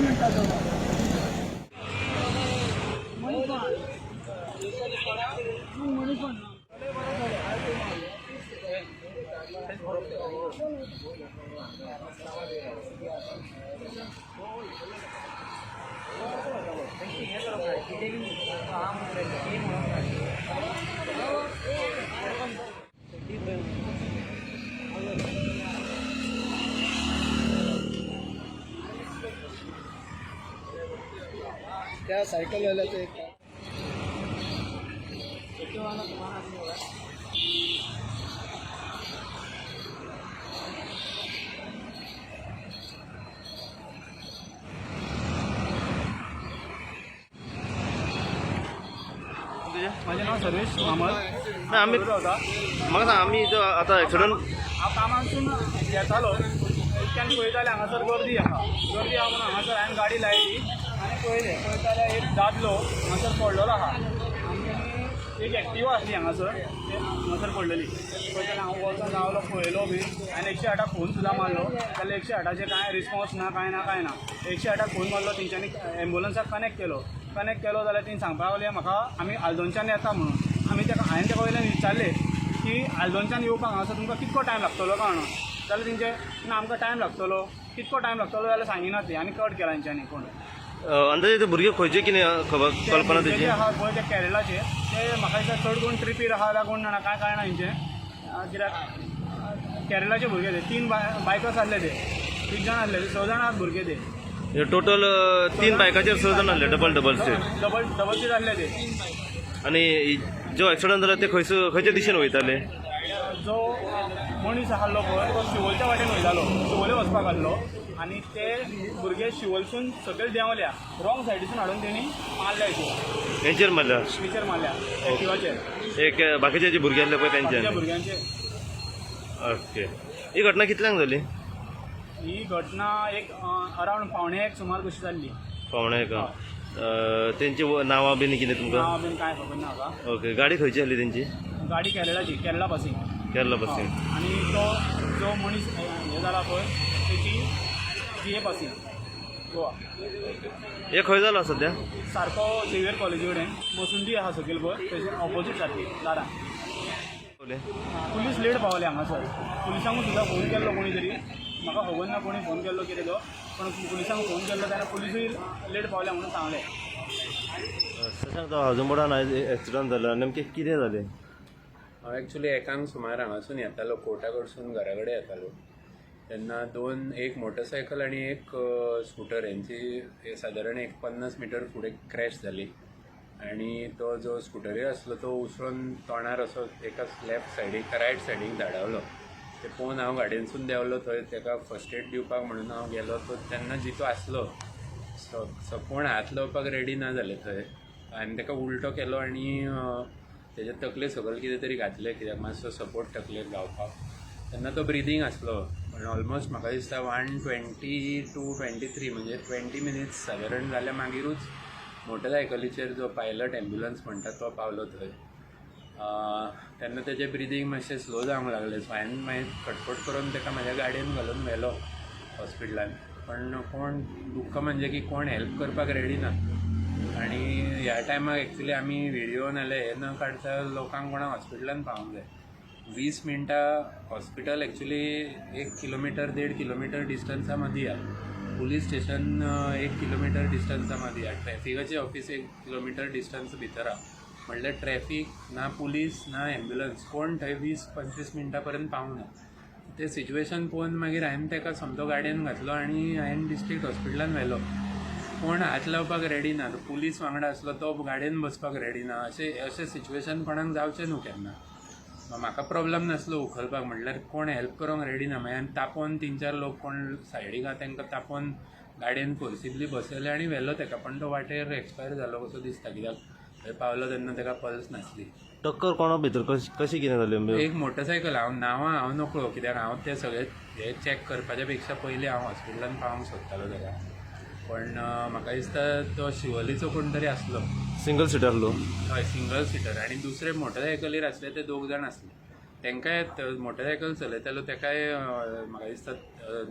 म्हणटा तो. मणिपण. त्या सायकलवाल्याचं एक. माझें नांव सर्वेश मामल. ना आमी होता. म्हाका सांग, आमी जो आतां एक्सिडंट हांव कामाकसून येतालो, इतक्यान पळयता जाल्यार हांगासर गर्दी आहा. गर्दी आहा म्हणून हांगासर हांवें गाडी लायली आनी पळयलें. पळयता जाल्यार एक दादलो हांगासर पडलेलो आहा आनी एक एक्टिवा आसली हांगासर, ते हांगासर पडलेली. पळयता जाल्यार हांव वचोन रावलो, पळयलो बी. हांवें 108क फोन सुद्दां मारलो जाल्यार 108चेर कांय रिस्पॉन्स ना, कांय ना, कांय ना. 108क फोन मारलो, तेंच्यांनी एम्बुलन्साक कनेक्ट केलो. कनेक्ट केलो जाल्यार तेणी सांगपाक लागले म्हाका, आमी आल्दोनच्यान येता म्हणून. आमी तेका, हांवें तेका वयल्यान विचारलें की आल्दोनच्यान येवपाक हांगासर तुमकां कितको टायम लागतलो काय म्हणून. जाल्यार तेंचे ना, आमकां टायम लागतलो. कितको टायम लागतलो जाल्यार सांगिना ती आनी कट केला तेंच्यांनी फोन. अंदाजे ते भुरगे खंयचे कितें खबर कल्पना ते तेजी? जे आहा पळय ते केरळाचे. ते म्हाका दिसता चड कोण ट्रिपीर आहा जाल्यार कोण जाणा, कांय कळना तेंचें, कित्याक केरळाचे भुरगे ते. तीन बायकर्स आसले, ते तीग जाण आसले, स जाण आहात भुरगे ते. टोटल तीन बायकाचेर स जाण आसले, double double seat? Double double seat आसले ते. आनी जो एक्सिडंट जाला ते खंयसर, खंयच्या दिशेन वयताले? जो मनीस आहलो पळय तो शिवोलच्या वाटेन वयतालो, शिवोले वचपाक आहलो आनी ते भुरगे शिवोलसून सकयल देंवल्या, रॉंग सायडीसून हाडून तेणी मारल्या हिचेर. हेंचेर मारल्या? हिचेर मारल्या, एक्टिवाचेर. एक बाकीचे जे भुरगे आसले पळय बाकीच्या तेंच्यानी? भुरग्यांचे. ओके, ही घटना कितल्यांक जाली? ही घटना एक अरावंड 12:45 सुमार कशी जाल्ली. 12:45. तेंची नांवां बीन कितें तुमकां? नांव बीन कांय खबर ना म्हाका. ओके, गाडी खंयची आसली तेंची? गाडी केरळाची, केरळा पासींग. केरला पासींग. आनी तो जो मनीस हे जाला पळय तेची जी ए पासींग, गोवा. हे खंय जाला सद्या? सारको झेवियर कॉलेजी कडेन मसुंदी आहा सकयल पळय, थंयसर ऑपोजीट सारकी दारां. पुलीस लेट पावले हांगासर. पुलिसांकूय सुद्दां फोन केल्लो कोणी तरी, म्हाका खबर ना कोणी फोन केल्लो कितें तो, पण पुलिसांक फोन केल्लो तेन्ना पुलिसूय लेट पावले म्हणून सांगलें. शशांक, हाजमबोडान आयज एक्सिडंट जाला, नेमकें कितें जालें? हांव एक्चुली 1क सुमार हांगासून येतालो, कोर्टा कडसून घरा कडेन येतालो तेन्ना दोन, एक मोटरसायकल आनी एक स्कुटर हेंची सादारण एक 50 मिटर फुडें क्रॅश जाली आनी तो जो स्कुटरीर आसलो तो उसळून तोंडार असो एका लेफ्ट सायडीक, रायट सायडीक धाडावलो. ते पळोवन हांव गाडयेनसून देंवलो. थंय ताका फर्स्ट एड दिवपाक म्हणून हांव गेलो तो तेन्ना जितो आसलो. कोण हात लावपाक रेडी ना जाले थंय. हांवें ताका उलटो केलो आनी तेज्या तकले सकयल कितें तरी घातलें, कित्याक मातसो सपोर्ट तकलेक गावपाक. तेन्ना तो ब्रिदींग आसलो, पण ऑलमोस्ट म्हाका दिसता 1:22, 23, म्हणजे 20 मिनिट्स सादारण जाल्या मागीरूच मोटरसायकलीचेर जो पायलट एम्ब्युलन्स म्हणटा तो पावलो थंय. तेन्ना तेजें ब्रिदींग मातशें स्लो जावंक लागलें. सो हांवें मागीर खटपट करून ताका म्हाज्या गाडयेन घालून व्हेलो हॉस्पिटलान. पण कोण, दुख्ख म्हणजे की कोण हेल्प करपाक रेडी ना. आनी ह्या टायमाक एक्चुली आमी व्हिडियो नाल्यार हें न काडता लोकांक कोणाक हॉस्पिटलान पावोंक जाय. 20 मिनटां. हॉस्पिटल एक्चुली 1 किलोमिटर, 1.5 किलोमिटर डिस्टन्सा मदीं आहा. पुलीस स्टेशन 1 किलोमिटर डिस्टन्सा मदीं आहा. ट्रॅफिकाचें ऑफीस 1 किलोमिटर डिस्टन्स भितर आहा. म्हणल्यार ट्रॅफीक ना, पुलीस ना, एम्ब्युलन्स कोण थंय 20-25 मिनटां पर्यंत पावूंक ना. तें सिच्युएशन पळोवन मागीर हांवें ताका सोमतो गाडयेन घातलो आनी हांवें डिस्ट्रिक्ट हॉस्पिटलान व्हेलो. कोण हात लावपाक रेडी ना. तो पुलीस वांगडा आसलो तो गाडयेन बसपाक रेडी ना. अशें अशें सिच्युएशन कोणाक जावचें न्हू केन्ना. म्हाका प्रॉब्लम नासलो उखलपाक, म्हणल्यार कोण हेल्प करूंक रेडी ना. मागीर हांवें तापोवन तीन चार लोक कोण सायडीक आहा तांकां तापोवन गाडयेन फोर्सिबली बसयले आनी व्हेलो ताका. पण तो वाटेर एक्सपायर जालो कसो दिसता, कित्याक थंय पावलो तेन्ना ताका पल्स नासली. टक्कर कोणा भितर, कशी कशी कितें जाली? एक मोटरसायकल. हांव नांवां हांव नकळो, कित्याक हांव ते सगळे हे चॅक करपाच्या पेक्षा पयलीं हांव हॉस्पिटलान पावोंक सोदतालो ताका. पण म्हाका दिसता तो शिवोलीचो कोण तरी आसलो. सिंगल सिटर आसलो? हय, सिंगल सिटर. आनी दुसरे मोटरसायकलीर आसले ते दोग जाण आसले. तांकांय मोटरसायकल चलयतालो, ताकाय म्हाका दिसता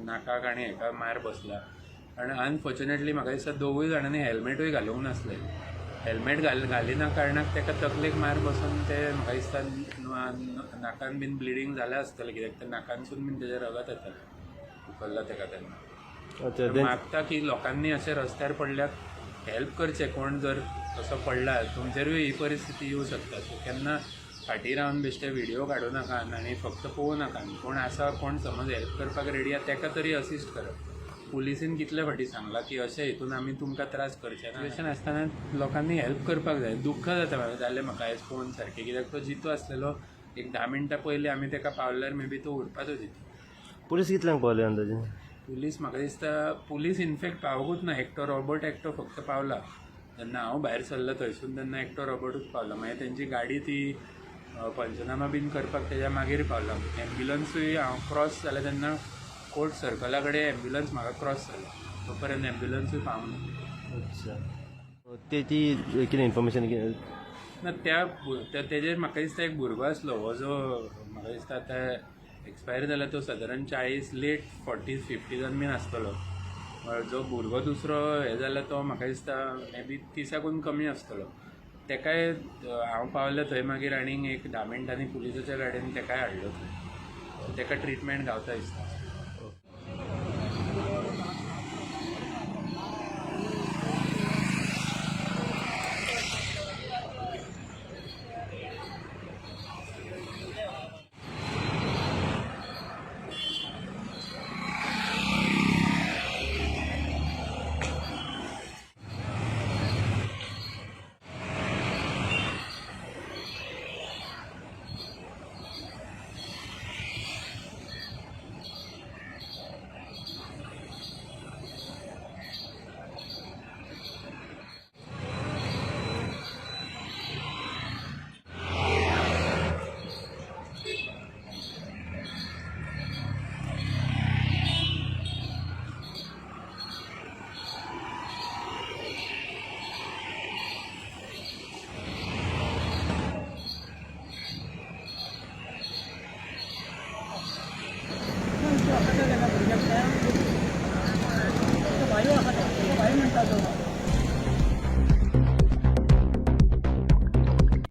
नाकाक आनी हेका मार बसला. आनी अनफॉर्च्युनेटली म्हाका दिसता दोगूय जाणांनी हेल्मेटूय घालूंक नासलें. हेल्मेट घालिना कारणाक ताका तकलेक मार बसून ते म्हाका दिसता नाकान बीन ब्लिडींग जालें आसतलें, कित्याक ते नाकानसून बीन तेजें रगत येतालें. उखल्ला ताका तेन्ना. अच्छा. मागता की लोकांनी अशें रस्त्यार पडल्यार हेल्प करचें. कोण जर असो पडला तुमचेरूय ही परिस्थिती येवं शकता. सो केन्ना फाटीं रावन बेश्टे व्हिडियो काडूं नाकात आनी फक्त पळोवं नाकात. कोण आसा, कोण समज हेल्प करपाक रेडी आसा ताका तरी असिस्ट करात. पुलिसीन कितले फावटी सांगलां की अशें हितून आमी तुमकां त्रास करचे ना. सिट्युएशन आसतना लोकांनी हेल्प करपाक जाय. दुख्ख जाता म्हाका, जालें म्हाका आयज पळोवन सारकें, कित्याक तो जितो आसलेलो. एक 10 मिनटां पयलीं आमी ताका पावल्यार मे बी तो उरपाचो जितो. पुलीस कितल्यांक पावले अंदाजे? पुलीस म्हाका दिसता पुलीस इनफेक्ट पावकूच ना. एकटो रॉबर्ट एकटो फक्त पावला. जेन्ना हांव भायर सरलो थंयसून तेन्ना एकटो रॉबर्टूच पावला. मागीर तेंची गाडी ती पंचनामा बीन करपाक तेज्या मागीर पावला. एम्ब्युलन्सूय हांव क्रॉस जालें तेन्ना कोर्ट सर्कला कडेन एम्ब्युलन्स म्हाका क्रॉस जालो, तो पर्यंत एम्ब्युलन्सूय पावना. अच्छा, तेची कितें इन्फॉर्मेशन ना, त्या तेजेर म्हाका दिसता एक भुरगो आसलो, हो जो म्हाका दिसता आतां एक्सपायर जाला तो सादारण 40 लेट 40s 50s बीन आसतलो. जो भुरगो दुसरो हे जाला तो म्हाका दिसता मे बी 30कून कमी आसतलो. तेकाय हांव पावले थंय मागीर आनीक एक 10 मिनटांनी पुलिसाच्या गाडयेन तेकाय हाडलो थंय. तेका ट्रिटमेंट गावता दिसता.